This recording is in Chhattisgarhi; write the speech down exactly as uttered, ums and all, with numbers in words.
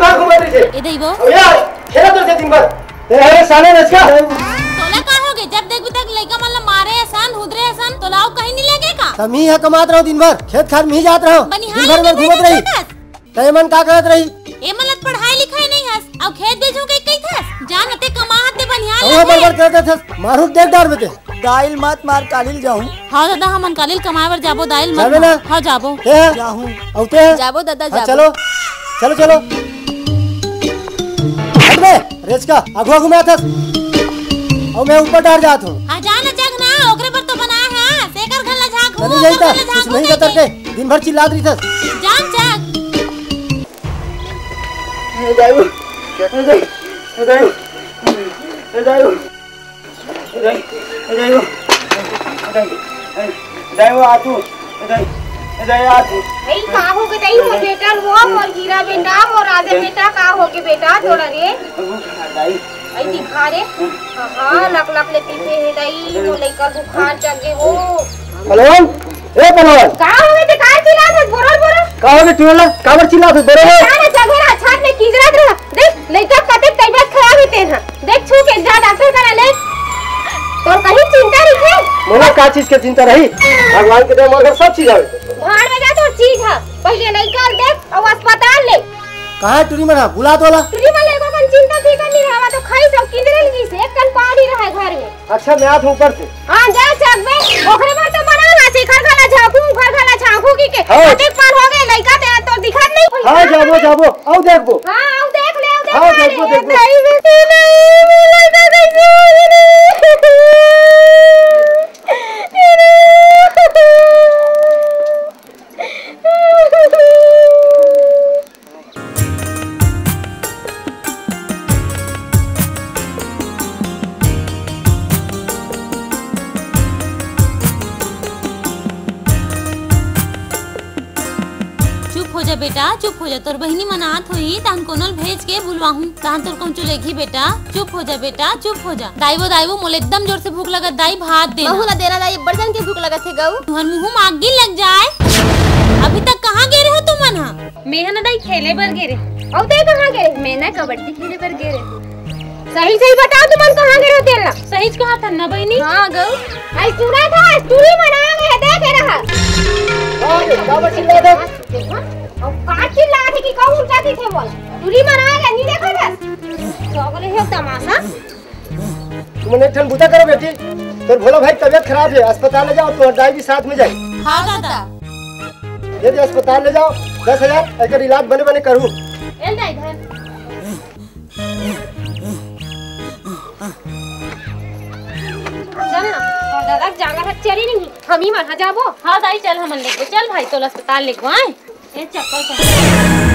कहाँ घूमत रहिथे? ए दई वो। अब यार, खेलत रहिथे दिन भर। ए, अरे साले रचका। तोला का होगे? जब देखबे तक लइका मन ला मारे असन, हुदरे असन, तोला अउ कहीं नहीं लगे का? तमी ह कमात रहो दिन भर, खेत खार में ही जात रहो। बनिहार दिन भर में घूमत रही। तय मन का करत रही? ए मन ला पढ़ाई लिखाई नहीं हस, अउ खेत बेचहूं कहिथस। जान ते कमात ते बनिहार अउ लगे। बड़बड़ करत हस, मारू देख डार में ते। दाई ल मत मार, काली ल जाहूं। हाँ दादा, हमन काली ल कमाए बर जाबो, दाई ल मत जाबे मार। ना? हाँ, जाबो। ते ह? जाहूं। अउ ते ह? जाबो दादा, हाँ, जाबो। चलो, चलो, चलो। हट बे, रेचका, आगू, आगू में आथस। अउ मैं ऊपर डार जात हूँ। हाँ, जा ना, जग ना, ओकरे बर तो बना है। सेकर घर ला झांकू, चली ओकर जाई ता, घर ला झांकू, कुछ नहीं नहीं जाता के। के, दिन भर चिल्लात रहिथस। जान, जान। ए दाई वो, ए दाई, ए दाई वो, ए दाई वो। ए दाई, ए दाई वो, ए दाई, ए दाई वो, आ तू, ए दाई, ए दाई, आ तू। ए, का होगे दाई, मोर बेटा वो, मोर हीरा बेटा, मोर राजा बेटा, का होगे बेटा तोरा रे? दाई। ए, दिखा रे। हाँ, लक लक ले पीते हे दाई, मोर लइका बुखार चढ़ गे वो। पहलवान, ए पहलवान। का होगे ते, का चिल्लात हस, बोरल बोरल? का होगे टुरा ला? काबर चिल्लात हस, बोरल बोरल? का रे, जगह ला छात में किंजरत रहा। देख, लइका कतेक तबीयत खराब हे तेन ह। देख, छू के जा डॉक्टर करा ले। तोर कहीं चिंता रहिथे? मोला का चीज के चिंता रही? भगवान के दया मोर घर सब चीज हवे। भाड़ में जा तोर चीज ह। पहिले लइका ल देख अउ अस्पताल ले। कहाँ हे टुरी मन ह? बुला तो ला। टुरी मन ल एको कन चिंता फिकर नहीं रहवा तो खाई सब किंजरे लगी से एक कन पानी रहे घर में। अच्छा, मैं आत हूँ ऊपर से। हाँ, जा सकबे। ओकरे बर तो बना है, शिखर घला झांकू, घर घला झांकू की के। हाँ। अतेक पार हो गए, लइका ते तो दिखत नहीं। हाँ, जाबो, जाबो। आउ देखबो। हाँ, आउ देख ले, आउ देख हाँ, ले। देखबो, देखबो। नहीं, नहीं, नहीं, नहीं, नहीं, नहीं, नहीं। चुप हो जा बेटा, चुप हो जा। तोर बहिनी मन आत होही, तहन कोनो ल भेज के बुलवाहूं, तहन तोर कहूं चुलेगी बेटा। चुप हो जा बेटा, चुप हो जा। दाई वो, दाई वो, मोला एकदम जोर से भूख लगत दाई, भात देना। महू ला देना दाई, बड़ जन के भूख लगत हे गऊ। तुहर मुंह में आगी लग जाए। अभी तक कहाँ गे रहे हो तुमन हा? मैं ह ना दाई खेले बर गे रहे। अउ ते कहाँ गे रहे? मैं ना कबड्डी खेले बर गे रहे। सही सही बताओ, तुमन कहाँ गे रहे हो तेला? सहीच कहा था ना बहिनी। हाँ गऊ। आई सुना था, टूरी मना गए देखे रहा। अउ का चिल्ला थे कि कहूँ उल्टा दिखे बोल। टूरी मना गए, नहीं देखा था। सगले हे तमाशा। तुमन एक ठन बूता करो बेटी, तोर भोला भाई तबीयत खराब हे, अस्पताल ले जाओ, तोर दाई भी साथ में जाई। हाँ दादा। यदि अस्पताल ले जाओ, दस हजार, एकर इलाज बने बने करू। एल दाई धर। चल ना, तोर दादा के जांगर ह चली नहीं, हम ही मन ह जाबो। हाँ दाई, चल हमन लेगो, चल भाई, तोला अस्पताल लेगो आए। ए चप्पल पहन।